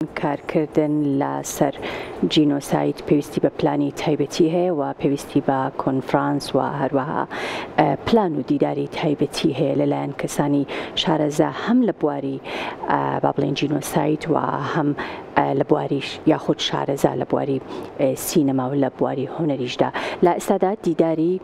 کارکردن لە سەر جینۆساید پێویستی بە پلانی تایبەتی هەیە و پێویستی بە کۆنفرانس و هەروەها پلان و دیداری تایبەتی هەیە لەلایەن کەسانی شارەزا هەم لە بواری با بڵێین جینۆساید و هەم لە بواریش یاخود شارەزا لە بواری سینەما و لە بواری هونەریشدا. لە ئێستادا دیداری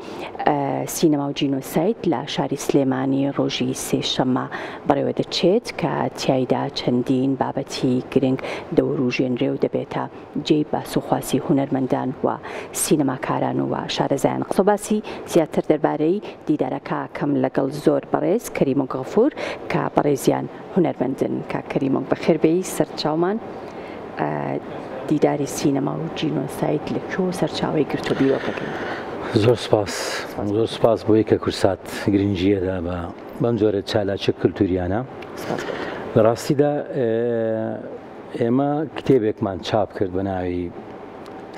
سینەما و جینۆساید لە شاری سلێمانی ڕۆژی سێشەممە بەڕێوەدەچێت کە تیایدا چەندین بابەتی گرنگ دەوروژێنرێ و دەبێتە جێی باس و خواسی هونەرمەندان و سینەماکاران و شارەزایان. قسەوباسی زیاتر دەربارەی دیدارەکە ئەکەم لەگەڵ زۆر بەڕێز کەریمۆک غەفور کە بەڕێزیان هونەرمەندن. کاک کەریمۆک بەخێر بێی سەرچاومان. دیداری سینەما و جینۆساید لە کوێوە سەرچاوەی گرتووە بیرۆکەکەی؟ زۆر سپاس زۆر سپاس بۆی کە کورسات گرنگیەدا بە بەم جۆرە چالاکیە کللتوریانە لە ڕاستیدا ئێمە کتێبێکمان چاپ کرد بە ناوی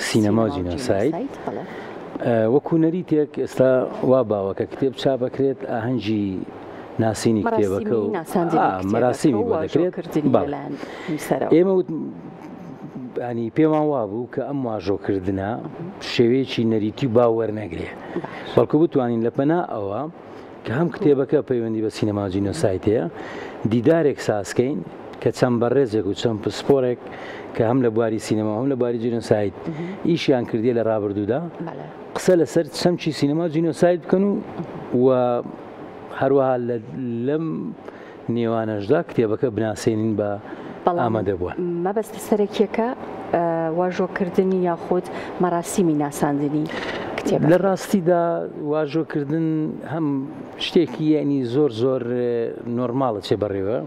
سینەما و جینۆساید وەکو نەریتێک ئێستا وا باوە کە کتێب چاپەکرێت ئاهەنگی ناسینی کتێبەکە و مەراسیمی بۆ دەکرێت ئێمە ینی پێمان وابوو کە ئەم واژۆکردنە شێوەیەکی نەریتی باو وەرنەگرێ بەڵکو بتوانین لە پەنا ئەوە کە هەم کتێبەکە پەیوەندی بە سینەما جینۆساید هەیە دیدارێک سازکەین کە چەند بەڕێزێک و چەند پسپۆرێک کە هەم لە بواری سینەما هەم لە بواری جینۆساید ئیشیان کردیە لە ڕابردوودا قسە لەسەر چەمکی سینەما جینۆساید بکەن و و هەروەها لەم نێوانەشدا کتێبەکە بناسێنین بە ئامادەبووان. مەبەستە سەرەکیەکە واژۆکردنی یاخود مەراسیمی ناساندنی کتێبەکە؟ لە ڕاستیدا واژۆکردن هەم شتێکی یەعنی زۆر زۆر نۆرماڵە چێ بەڕێوە،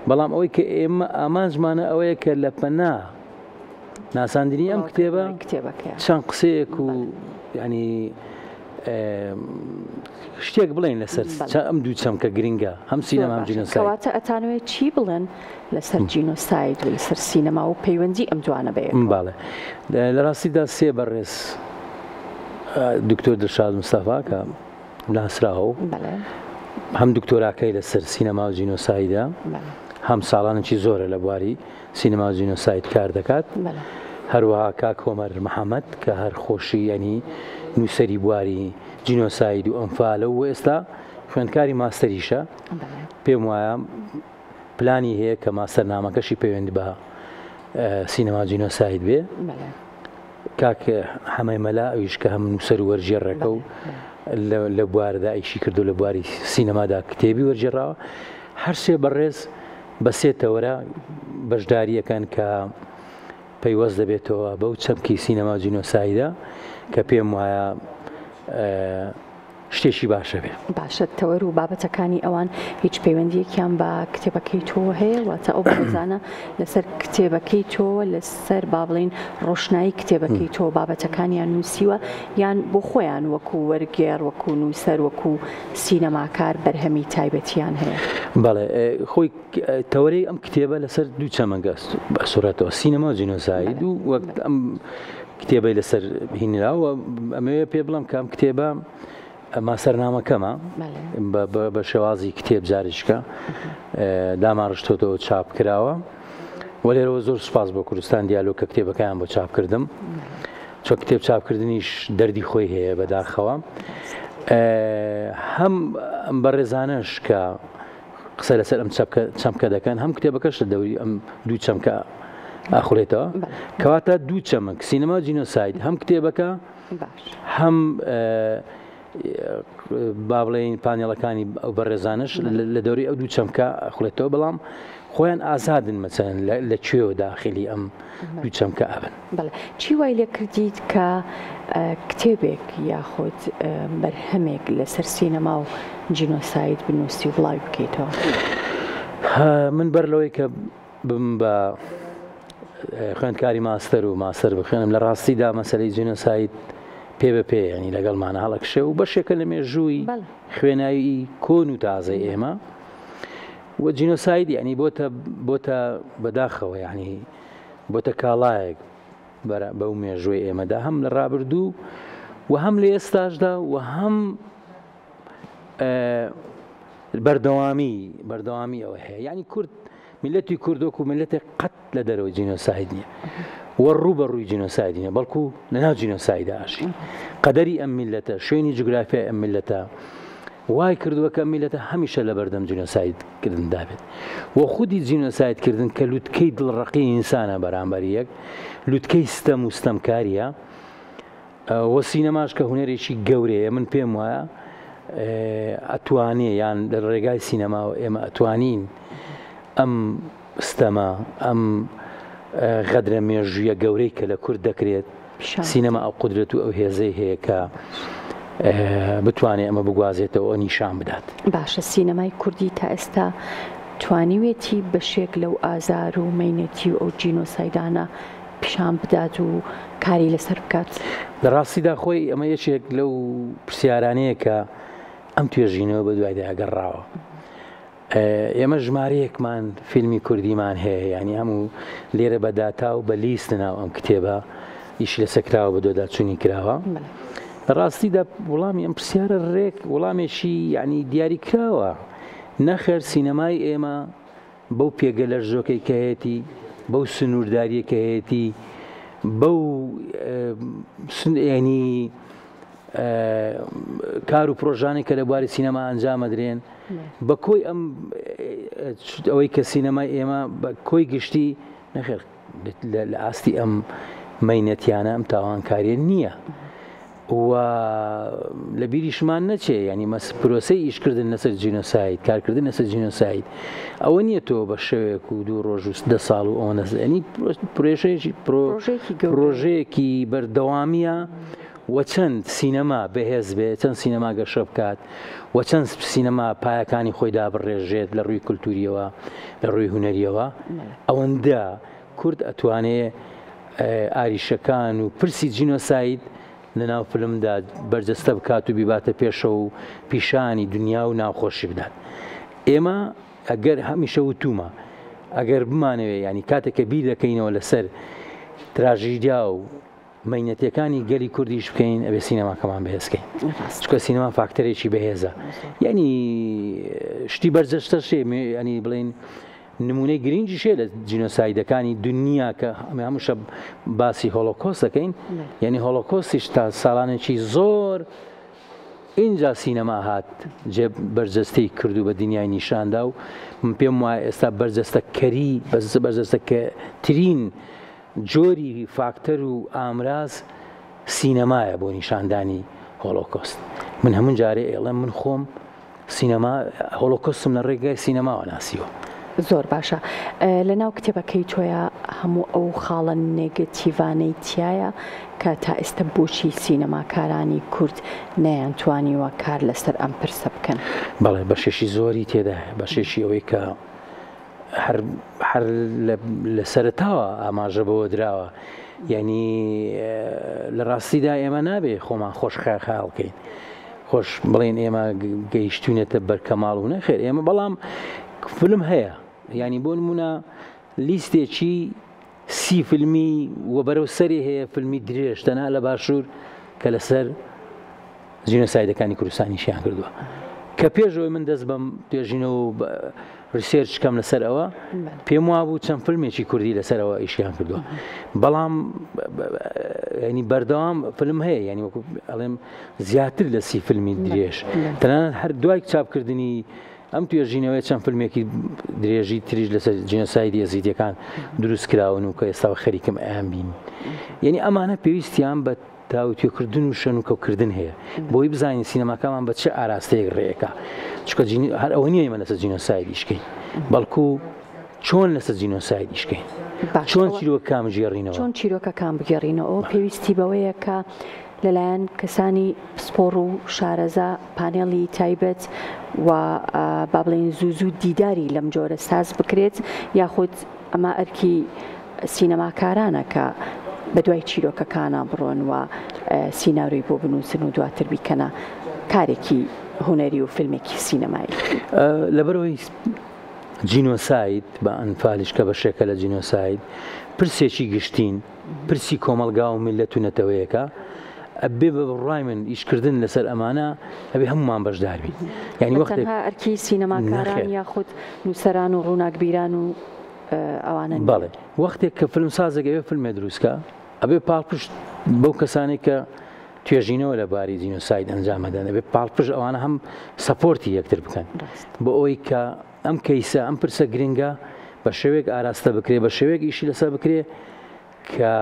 بەڵام ئەوەی کە ئێمە ئامانجمانە ئەوەیە کە لە پەنا ناساندنی ئەم کتێبە چەند قسەیەک و ینی شتێک بڵێن لەسەر ئەم دوو چەمکە گرنگە هەم سینەما هەم جینۆساید. کەواتە ئەتانەوێت چی بڵێن لەسەر جینۆساید و لەسەر سینەما و پەیوەندی ئەم دوانە بەیەکەوە؟ بەڵێ لە ڕاستیدا سێ بەڕێز دکتۆر دڵشاد مستەفا کە ناسراوە و هەم دکتۆراکەی لەسەر سینەما و جینۆسایدە هەم ساڵانێکی زۆرە لە بواری سینەما و جینۆساید کار دەکات. هەروەها کاک هۆمەر محەمەد کە هەر خۆشی یانی نووسەری بواری جینۆساید و ئەنفالە و ئێستا خوێندکاری ماستەریشە. پێم وایە پلانی هەیە کە ماستەرنامەکەشی پەیوەند بە سینەما جینۆساید بێ. کاک حەمەی مەلا ئەویش کە هەم نووسەر و وەرگێڕێکە و لە بواردا ئیشی کردو لە بواری سینەمادا کتێبی وەرگێڕاوە. هەر سێ بەڕێز بە سێ تەوەرە بەشدارییەکەن کە پەیوەست دەبێتەوە بەو چەمکی سینەما جینۆسایدە کە پێم وایە شتێکی باشە بێ. باشە تەوەر و بابەتەکانی ئەوان هیچ پەیوەندییەکیان بە کتێبەکەی تۆوە هەیە؟ واتە ئەو بەڕێزانە لەسەر کتێبەکەی تۆوە لەسەر با بڵێین ڕۆشنایی کتێبەکەی تۆ بابەتەکانیان نووسیوە یان بۆ خۆیان وەکو وەرگێڕ وەکو نووسەر وەکو سینەماکار بەرهەمی تایبەتیان هەیە. بەڵێ خۆی تەوەرەی ئەم کتێبە لەسەر دوو چەمک ئەسوڕێتەوە، سینەما و جینۆساید و وەک ئەم کتێبەی لەسەر هینراوە ئەمەوێ پێ بڵێم کە ئەم کتێبە ماستەرنامەکەمە بە شێوازی کتێب جارێکە داماڕشتۆتەوە چاپ کراوە و لێرەوە زۆر سوپاس بۆ کوردستان دیالۆگ کە کتێبەکەیان بۆ چاپ کردم. چۆن کتێب چاپکردنیش دەردی خۆی هەیە بەداخەوە هەم ئەم بەڕێزانەش کە قسە لەسەر ئەم چەمکە دەکەن هەم کتێبەکەش لە دەوری ئەم دوو چەمکە ئاخولێتەوە کەواتە دوو چەمک سینەما جینۆساید هەم کتێبەکە هەم با بڵێین پانێڵەکانی ئەو بەڕێزانەش لە دەوری ئەو دوو چەمکە ئەخولێتەوە بەڵام خۆیان ئازادن مەسەلەن لە کوێوە داخلی ئەم دوو چەمکە ئەبن. بەڵێ چی وای لێ کردیت کە کتێبێک یاخود بەرهەمێک لەسەر سینەما و جینۆساید بنووسی و بڵاوی بکەیتەوە؟ من بەر لەوەی کە ببم بە خوێندکاری ماستەر و ماستەر بخوێنم لە ڕاستیدا مەسەلەی جینۆساید پێ بە پێ ینی لەگەڵمانە هەڵەکشێ و بەشێکە لە مێژووی خوێناوی کۆن و تازەی ئێمە و جینۆساید ینی بۆتە بۆتە بەداخەوە ینی بۆتە کاڵایەک بەو مێژووی ئێمەدا هەم لە ڕابردوو و هەم لە ئێستاشدا و هەم بەردەوامی بەردەوامی ئەوە هەیە یعنی کورد میللەتی کورد وەکو میللەتێک قەت لە دەرەوەی جینۆساید نییە و ڕوو بە ڕووی جینۆساید نییە، بەڵکو لەناو جینۆسایدا ئەژی. قەدەری ئەم میللەتە، شوێنی جوگرافیای ئەم میللەتە وای کردووە کە ئەم میللەتە هەمیشە لەبەردەم جینۆساید کردندا بێت. و خودی جینۆساید کردن کە لوتکەی دڵڕەقی ئینسانە بەرامبەر یەک، لوتکەی ستەم و ستەمکارییە، وە سینەماش کە هونەرێکی گەورەیە من پێم وایە ئەتوانێ یان لە ڕێگای سینەماوە ئێمە ئەتوانین ئەم ستەمە ئەم غەدرە مێژوویە گەورەی کە لە کورد دەکرێت سینەما ئەو قودرەت و ئەو هێزەی هەیە کە بتوانێت ئەمە بگوازێتەوە نیشان بدات. باشە سینەمای کوردی تا ئێستا توانیوێتی بەشێک لەو ئازار و مەینەتی و ئەو جینۆسایدانە پیشان بدات و کاری لەسەر بکات؟ لە ڕاستیدا خۆی ئەمە یەکێک لەو پرسیارانەیە کە ئەم توێژینەوە بە دوایدا گەڕاوە. ئێمە ژمارەیەکمان فیلمی کوردیمان هەیە یعنی هەموو لێرە بە داتا و بە لیست ناو ئەم کتێبە ئیش لەسەر کراوە بە دۆداچوونی کراوە. لە ڕاستیدا وڵامی ئەم پرسیارە ڕێک وڵامێکی یعنی دیاری کراوە نەخێر سینەمای ئێمە بەو پێگە لەرزۆکەی کە هەیەتی، بەو سنووردارییە کە هەیەتی، بەو ینی کار و پرۆژانەی کە لە بواری سینەما ئەنجامەدرێن بە کۆی ئەم ئەوەی کە سینەمای ئێمە بە کۆی گشتی نەخێر لە ئاستی ئەم مەینەتیانە ئەم تاوانکاریە نییە. و لە بیریشمان نەچێ یانی مەس پرۆسەی ئیشکردن لەسەر جینۆساید کارکردن لەسەر جینۆساید ئەوە نییە تۆ بە شەوێک و دوو ڕۆژ و دە ساڵ و ئەوە نەس ینی پرۆژەیەکی پرۆژەیەکی بەردەوامیە و چەند سینەما بەهێز بێ چەند سینەما گەشە بکات و چەند سینەما پایەکانی خۆی دابڕێژێت لە ڕووی کولتوریەوە لە ڕووی هونەریەوە ئەوەندە کورد ئەتوانێ ئاریشەکان و پرسی جینۆساید لەناو فلمدا بەرجەستە بکات و بیباتە پێشەوە و پیشانی دنیا و ناوخۆشی بدات. ئێمە ئەگەر هەمیشە وتومە ئەگەر بمانەوێ ینی کاتێک کە بیر دەکەینەوە لەسەر تراژیدیا و مەینەتیەکانی گەلی کوردیش بکەین ئەبێ سینەماکەمان بەهێزکەین چکە سینەما فاکتەرێکی بەهێزە یعنی شتی بەرجەستەشێ ینی بڵین نمونەی گرنگیش هەیە لە جینۆسایدەکانی دنیا کە هەموو شەب باسی هۆلۆکۆست دەکەین یعنی هۆلۆکۆستیش تا ساڵانێکی زۆر ئینجا سینەما هات جێ بەرجەستەی کرد و بە دنیای نیشاندا و من پێم وایە ئێستا بەرجەستەکەری بەرجەستەکەترین جۆری فاکتەر و ئامراز سینەمایە بۆ نیشاندانی هۆلۆکۆست من هەموو جارێ ئێڵێم من خۆم سینەما هۆلۆکۆستم لە ڕێگای سینەماوە ناسیوە. زۆر باشە لە ناو کتێبەکەی تۆیا هەموو ئەو خاڵە نێگەتیڤانەی تیایە کە تا ئێستا بۆچی سینەماکارانی کورد نەیانتوانیوە کار لەسەر ئەم پرسە بکەن؟ بەڵێ بەشێکی زۆری تێدایە بەشێکی ئەوەی کە هەر هەر لە سەرەتاوە ئاماژە بەوە دراوە یعنی لە ڕاستیدا ئێمە نابێ خۆمان خۆش خیاڵ بکەین خۆش بڵێن ئێمە گەیشتوینەتە بەرکەماڵ و نەخێر ئێمە بەڵام فلم هەیە ینی بۆ نمونە لیستێکی سی فیلمی و بەرەو سەری هەیە فیلمی درێژ تەنها لە باشوور کە لەسەر جینۆسایدەکانی کوردستانیشیان کردووە کە پێشەوەی من دەست بەم توێژینەوە و research کەم لەسەر ئەوە پێم وابوو چەند فیلمێکی کوردی لەسەرەوە ئیشیان کردووە بەڵام ینی بەردەوام فیلم هەیە ینی وەکو ئەڵێم زیاتر لە سی فیلمی درێژ تەنانەت هەر دوای چاپکردنی ئەم توێژینەوەیە چەند فیلمێکی درێژی تریش لەسەر جینۆسایدی ئێزیدیەکان دروست کراون و کە ئێستا خەریکم ئەیان بین یعنی ئەمانە پێویستیان بە تاوتوێکردن و شەنوکەوکردن هەیە بۆی بزانین سینەماکەمان بە چه ئاراستەیەک ڕێەکە چونکە هەر ئەوە نییە ئێمە لەسەر جینۆساید ئیشکەین بەڵکو چۆن لەسەر جینۆساید ئیشکەین چۆن چیرۆکەکان بگێڕینەوە چۆن چیرۆکەکان بگێڕینەوە پێویستی بەوەیە کە لەلایەن کەسانی پسپۆڕ و شارەزا پانێڵی تایبەت و با بڵێین زوو زوو دیداری لەم جۆرە ساز بکرێت یاخود ئەمە ئەرکی سینەماکارانە کە بەدوای چیرۆکەکانا بڕۆن و سیناریۆی بۆ بنووسن و دواتر بیکەنە کارێکی هونەری و فیلمێکی سینەمایی. لەبەرئەوەی جینۆساید بە ئەنفالیش کە بەشێکە لە جینۆساید پرسێکی گشتین، پرسی کۆمەڵگا و میللەت و نەتەوەیەکە. ئەبێ بە بڕوای من ئیشکردن لەسەر ئەمانە ئەبێ هەمومان بەشدار بین یعنی وەختێک تەنها ئەرکی سینەماکاران یاخود نووسەران و ڕووناکبیران و ئەوانە بەڵێ وەختێک کە فیلمسازێک ئەوێ فیلمێ دروستکە ئەبێ پاڵپشت بەو کەسانێک کە توێژینەوە لە باری جینۆساید ئەنجامەدەن ئەبێ پاڵپشت ئەوانە هەم support ی یەکتر بکەن بۆ ئەوەی کە ئەم کەیسە ئەم پرسە گرنگە بە شێوەیەک ئاراستە بکرێ بە شێوەیەک ئیشی لەسەر بکرێ کە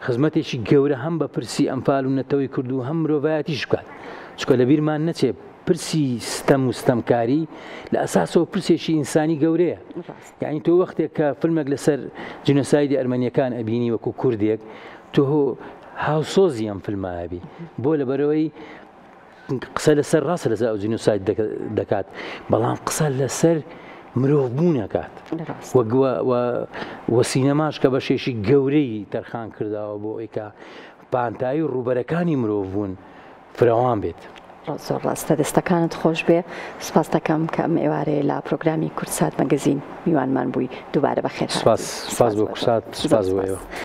خزمەتێکی گەورە هەم بە پرسی ئەنفال و نەتەوەی کورد و هەم مرۆڤایەتیش بکات چونکە لەبیرمان نەچێ پرسی ستەم و ستەمکاری لە ئەساسەوە پرسێکی ئینسانی گەورەیە یعنی تۆ وەختێک کە فیلمێک لەسەر جینۆسایدی ئەرمەنیەکان ئەبینی وەکو کوردێک تۆ هاوسۆزی ئەم فیلمە ئەبی بۆ لەبەرەوەی قسە لەسەر ڕاستە لەسەر ئەو جینۆساید دەکات بەڵام قسە لەسەر مرۆڤ بوون ئەکات وە سینەماش کە بەشێکی گەورەی تەرخان کرداوە بۆ ئەوەی کە پانتایی و ڕووبەرەکانی مرۆڤ بوون فرەوان بێت. زۆر ڕاستە دەستەکانت خۆش بێ سپاس دەکەم کە ئەم ئێوارەیە لە پرۆگرامی کوردسات مەگەزین میوانمان بووی دووبارە بەخێر سپاس سپاس بۆ کوردسات سپاس بۆ ئێوە.